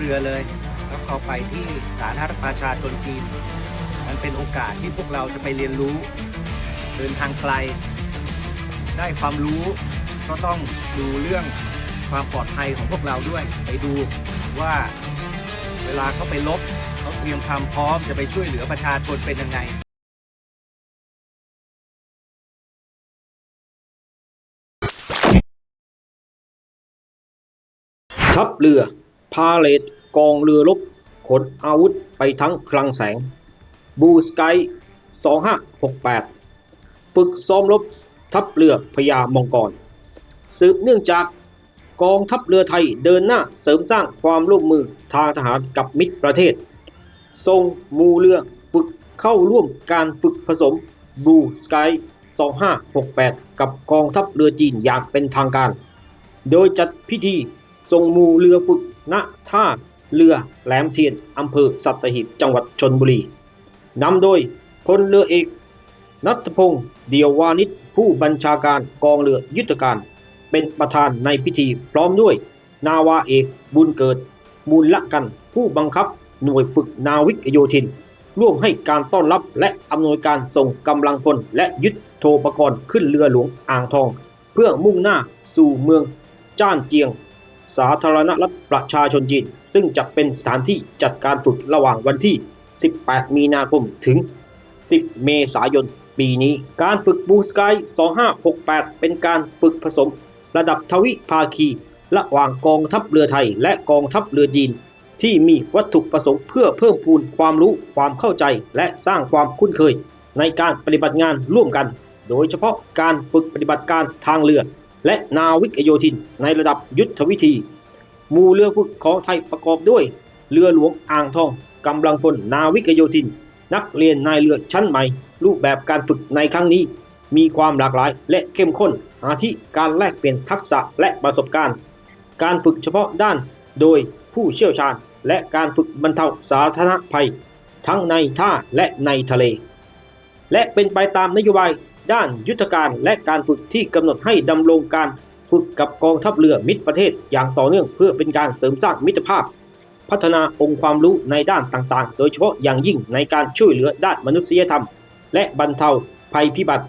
เรือเลย แล้วก็ไปที่สาธารณรัฐประชาชนจีน มันเป็นโอกาสที่พวกเราจะไปเรียนรู้ เดินทางไกล ได้ความรู้ ก็ต้องดูเรื่องความปลอดภัยของพวกเราด้วย ไปดูว่าเวลาเขาไปรบ เขาเตรียมความพร้อมจะไปช่วยเหลือประชาชนเป็นยังไง ທັບເຮືອ ພາເຣດກອງເຮືອລົບຂົນອາວຸດໄປທັງຄລັງແສງ ບລູສະກາຍ ສອງຫ້າຫົກແປດ ຝຶກຊ້ອມລົບທັບເຮືອພະຍາມັງກອນ ສືບເນື່ອງຈາກ ກອງທັບເຮືອໄທເດີນໜ້າເສີມສ້າງຄວາມຮ່ວມມືທາງທະຫານກັບມິດປະເທດ, ສົ່ງໝູ່ເຮືອຝຶກເຂົ້າຮ່ວມການຝຶກຜະສົມ ບລູສະກາຍ ສອງຫ້າຫົກແປດ ກັບກອງທັບເຮືອຈີນຢ່າງເປັນທາງການ, ໂດຍຈັດພິທີສົ່ງໝູ່ເຮືອຝຶກ ນະທ່າເຮືອແຫຼມທຽນ ອຳເພີສັດຕະຫີບ ຈັງຫວັດຊົນບຸລີ. ນຳໂດຍພົນເຮືອເອກ ນັດທະພົງ ດຽວວານິດ ຜູ້ບັນຊາການກອງເຮືອຍຸດທະການ ເປັນປະທານໃນພິທີ ພ້ອມດ້ວຍນາວາເອກ ບຸນເກີດ ມູນລະກັນ ຜູ້ບັງຄັບໜ່ວຍຝຶກນາວິກໂຍທິນ ຮ່ວມໃຫ້ການຕ້ອນຮັບ ແລະ ອຳນວຍການສົ່ງກຳລັງພົນ ແລະ ຍຸດໂທປະກອນຂຶ້ນເຮືອຫຼວງອ່າງທອງ ເພື່ອມຸ່ງໜ້າສູ່ເມືອງຈ້ານຈຽງ ສາທາລະນະລັດປະຊາຊົນຈີນ, ຊຶ່ງຈະເປັນສະຖານທີ່ຈັດການຝຶກລະຫວ່າງວັນທີສິບແປດ ມີນາຄົມ ເຖິງສິບ ເມສາຍົນ ປີນີ້. ການຝຶກ ບລູສະກາຍ ສອງຫ້າຫົກແປດ ເປັນການຝຶກຜະສົມລະດັບທະວິພາຄີ ລະຫວ່າງກອງທັບເຮືອໄທ ແລະ ກອງທັບເຮືອຈີນ ທີ່ມີວັດຖຸປະສົງເພື່ອເພີ່ມພູນຄວາມຮູ້, ຄວາມເຂົ້າໃຈ ແລະ ສ້າງຄວາມຄຸ້ນເຄີຍໃນການປະຕິບັດງານຮ່ວມກັນ, ໂດຍສະເພາະການຝຶກປະຕິບັດການທາງເຮືອ ແລະ ນາວິກໂຍທິນໃນລະດັບຍຸດທະວິທີ. ໝູ່ເຮືອຝຶກຂອງໄທປະກອບດ້ວຍເຮືອຫຼວງອ່າງທອງ, ກຳລັງພົນ, ນາວິກໂຍທິນ, ນັກຮຽນນາຍເຮືອຊັ້ນໃໝ່. ຮູບແບບການຝຶກໃນຄັ້ງນີ້ມີຄວາມຫຼາກຫຼາຍ ແລະ ເຂັ້ມຂຸ້ນ, ອາທິ ການແລກປ່ຽນທັກສະ ແລະ ປະສົບການ, ການຝຶກສະເພາະດ້ານໂດຍຜູ້ຊ່ຽວຊານ ແລະ ການຝຶກບັນເທົາສາທາລະນະໄພ ທັງໃນທ່າ ແລະ ໃນທະເລ ແລະ ເປັນໄປຕາມນະໂຍບາຍດ້ານຍຸດທະການ ແລະ ການຝຶກທີ່ກຳນົດໃຫ້ດຳລົງການຝຶກກັບກອງທັບເຮືອມິດປະເທດຢ່າງຕໍ່ເນື່ອງ ເພື່ອເປັນການເສີມສ້າງມິດຕະພາບ, ພັດທະນາອົງຄວາມຮູ້ໃນດ້ານຕ່າງໆ ໂດຍສະເພາະຢ່າງຍິ່ງໃນການຊ່ວຍເຫຼືອດ້ານມະນຸດສະຍະທຳ ແລະ ບັນເທົາໄພພິບັດ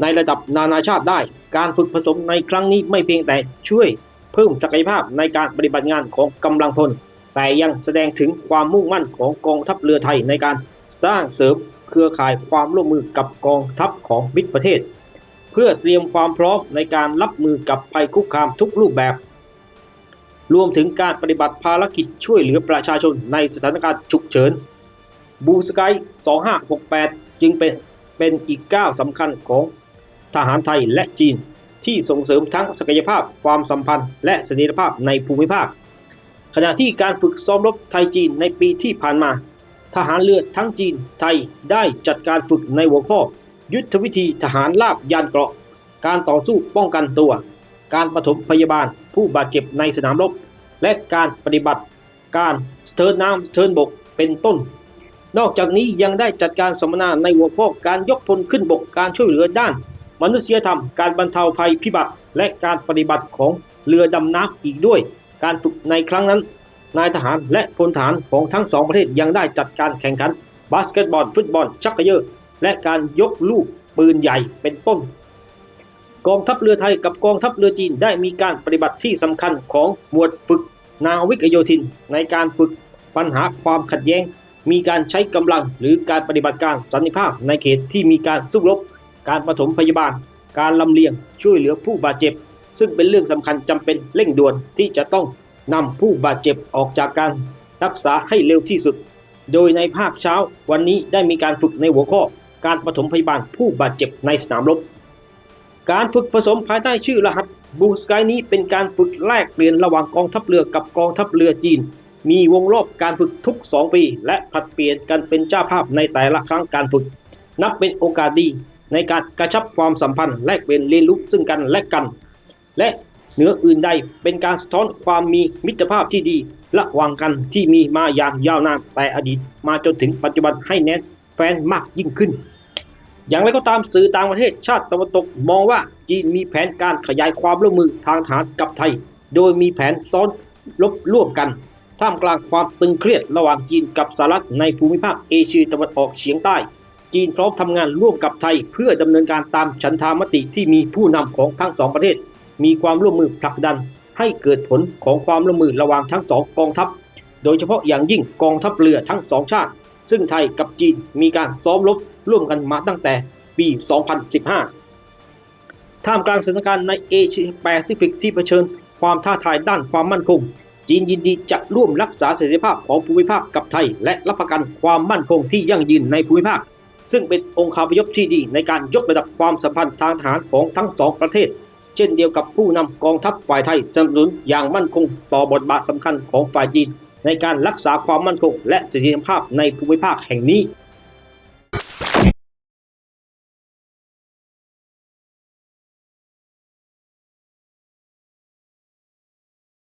ໃນລະດັບນານາຊາດໄດ້. ການຝຶກປະສົມໃນຄັ້ງນີ້ໄມ່ພຽງແຕ່ຊ່ວຍ ເພີ່ມສັກກະຍະພາບໃນການປະຕິບັດງານຂອງກຳລັງພົນ, ແຕ່ຍັງສະແດງເຖິງຄວາມມຸ່ງໝັ້ນຂອງກອງທັບເຮືອໄທໃນການສ້າງເສີມເຄືອຂ່າຍຄວາມຮ່ວມມືກັບກອງທັບຂອງມິດປະເທດ ເພື່ອຕຽມຄວາມພ້ອມໃນການຮັບມືກັບໄພຄຸກຄາມທຸກຮູບແບບ, ລວມເຖິງການປະຕິບັດພາລະກິດຊ່ວຍເຫຼືອປະຊາຊົນໃນສະຖານະການສຸກເສີນ. ບລູສະກາຍ ສອງຫ້າຫົກແປດ ຈຶ່ງເປັນ ເປັນອີກກ້າວສຳຄັນຂອງ ທະຫານໄທ ແລະ ຈີນ ທີ່ສົ່ງເສີມທັງສັກກະຍະພາບ, ຄວາມສຳພັນ ແລະ ສະເຖັຍລະພາບໃນພູມິພາກ. ຂະນະທີ່ການຝຶກຊ້ອມລົບໄທ-ຈີນໃນປີທີ່ຜ່ານມາ, ທະຫານເຮືອທັງຈີນ-ໄທ ໄດ້ຈັດການຝຶກໃນຫົວຂໍ້ ຍຸດທະວິທີທະຫານລາບຢ້ານເກາະ, ການຕໍ່ສູ້ປ້ອງກັນຕົວ, ການປະຖົມພະຍາບານຜູ້ບາດເຈັບໃນສະໜາມລົບ ແລະ ການປະຕິບັດ ການສະເທີນນ້ຳສະເທີນບົກ ເປັນຕົ້ນ. ນອກຈາກນີ້ຍັງໄດ້ຈັດການສຳມະນາໃນຫົວຂໍ້ການຍົກພົນຂຶ້ນບົກ, ການຊ່ວຍເຫຼືອດ້ານມະນຸດສະຍະທຳ, ການບັນເທົາໄພພິບັດ ແລະ ການປະຕິບັດຂອງເຮືອດຳນ້ຳອີກດ້ວຍ. ການຝຶກໃນຄັ້ງນັ້ນ, ນາຍທະຫານ ແລະ ພົນທະຫານຂອງທັງສອງປະເທດຍັງໄດ້ຈັດການແຂ່ງຂັນບາສເກັດບອລ, ຟຸດບອລ, ຊັກກະເຢີ ແລະ ການຍົກລູກປືນໃຫຍ່ ເປັນຕົ້ນ. ກອງທັບເຮືອໄທກັບກອງທັບເຮືອຈີນໄດ້ມີການປະຕິບັດທີ່ສຳຄັນຂອງໝວດຝຶກນາວິກໂຍທິນໃນການຝຶກບັນຫາຄວາມຂັດແຍ້ງ, ມີການໃຊ້ກຳລັງ ຫຼື ການປະຕິບັດການສັນຕິພາບໃນເຂດທີ່ມີການສູ້ລົບ, ການປະຖົມພະຍາບານ, ການລຳລຽງຊ່ວຍເຫຼືອຜູ້ບາດເຈັບ, ຊຶ່ງເປັນເລື່ອງສຳຄັນຈຳເປັນເລັ່ງດ່ວນທີ່ຈະຕ້ອງນຳຜູ້ບາດເຈັບອອກຈາກການຮັກສາໃຫ້ເລັວທີ່ສຸດ. ໂດຍໃນພາກເຊົ້າວັນນີ້ໄດ້ມີການຝຶກໃນຫົວຂໍ້ການປະຖົມພະຍາບານຜູ້ບາດເຈັບໃນສະໜາມລົບ. ການຝຶກປະສົມພາຍໃຕ້ຊື່ລະຫັດ ບລູສະກາຍ ນີ້ເປັນການຝຶກແລກປ່ຽນລະຫວ່າງກອງທັບເຮືອກັບກອງທັບເຮືອຈີນ, ມີວົງລອບການຝຶກທຸກສອງປີ ແລະ ຜັດປ່ຽນກັນເປັນເຈົ້າພາບໃນແຕ່ລະຄັ້ງການຝຶກ, ນັບເປັນໂອກາດດີໃນການກະຊັບຄວາມສຳພັນ, ແລກປ່ຽນຮຽນຮູ້ຊຶ່ງກັນແລະກັນ ແລະ ເໜືອອື່ນໃດເປັນການສະທ້ອນຄວາມມີມິດຕະພາບທີ່ດີລະຫວ່າງກັນທີ່ມີມາຢ່າງຍາວນານແຕ່ອະດີດມາຈົນເຖິງປັດຈຸບັນໃຫ້ແໜ້ນແຟ້ນມາກຍິ່ງຂຶ້ນ. ຢ່າງໃດກໍຕາມ, ສື່ຕ່າງປະເທດຊາດຕາເວັນຕົກມອງວ່າຈີນມີແຜນການຂະຫຍາຍຄວາມຮ່ວມມືທາງທະຫານກັບໄທ, ໂດຍມີແຜນຊ້ອມລົບຮ່ວມກັນ. ທ ທ່າມກลາງຄວາມຕຶງເຄຣີຍດລະຫວ່າງຈີນກັບສະຫະລັດໃນພູມິພາກເອເຊຍຕາເວັນອອກສຽງໃຕ້, ຈີນພ້ອມທຳງານຮ່ວມກັບໄທເພື່ອດຳເນີນການຕາມສັນທາມະຕິທີ່ມີຜູ້ນຳຂອງທັງສອງປະເທດມີຄວາມຮ່ວມມືຜລັກດັນໃຫ້ເກີດຜົນຂອງຄວາມຮ່ວມມືລະຫວ່າງທັງສອງກອງທັບ, ໂດຍສະເພາະຢ່າງຍິ່ງກອງທັບເຮືອທັງສອງຊາດ, ຊຶ່ງໄທກັບຈີນມີການຊ້ອມລົບຮ່ວມກັນມາຕັ້ງແຕ່ປີສອງພັນສິບຫ້າ. ທ່າມກາງສະຖານະການໃນເອເຊຍແປຊີຟິກທີ່ປະເຊີນຄວາມທ້າທາຍດ້ານຄວາມໝັ້ນຄົງ, ຈີນຍິນດີຈະຮ່ວມຮັກສາເສລີພາບຂອງພູມິພາກກັບໄທ ແລະ ຮັບປະກັນຄວາມໝັ້ນຄົງທີ່ຢັ້ງຢືນໃນພູມິພາກ, ຊຶ່ງເປັນອົງຄາພະຍົບທີ່ດີໃນການຍົກລະດັບຄວາມສຳພັນທາງທະຫານຂອງທັງສອງປະເທດ, ເຊັ່ນດຽວກັບຜູ້ນຳກອງທັບຝ່າຍໄທສະໜັບສະໜູນຢ່າງໝັ້ນຄົງຕໍ່ບົດບາດສຳຄັນຂອງຝ່າຍຈີນໃນການຮັກສາຄວາມໝັ້ນຄົງ ແລະ ສະຖຽນລະພາບໃນພູມິພາກແຫ່ງນີ້.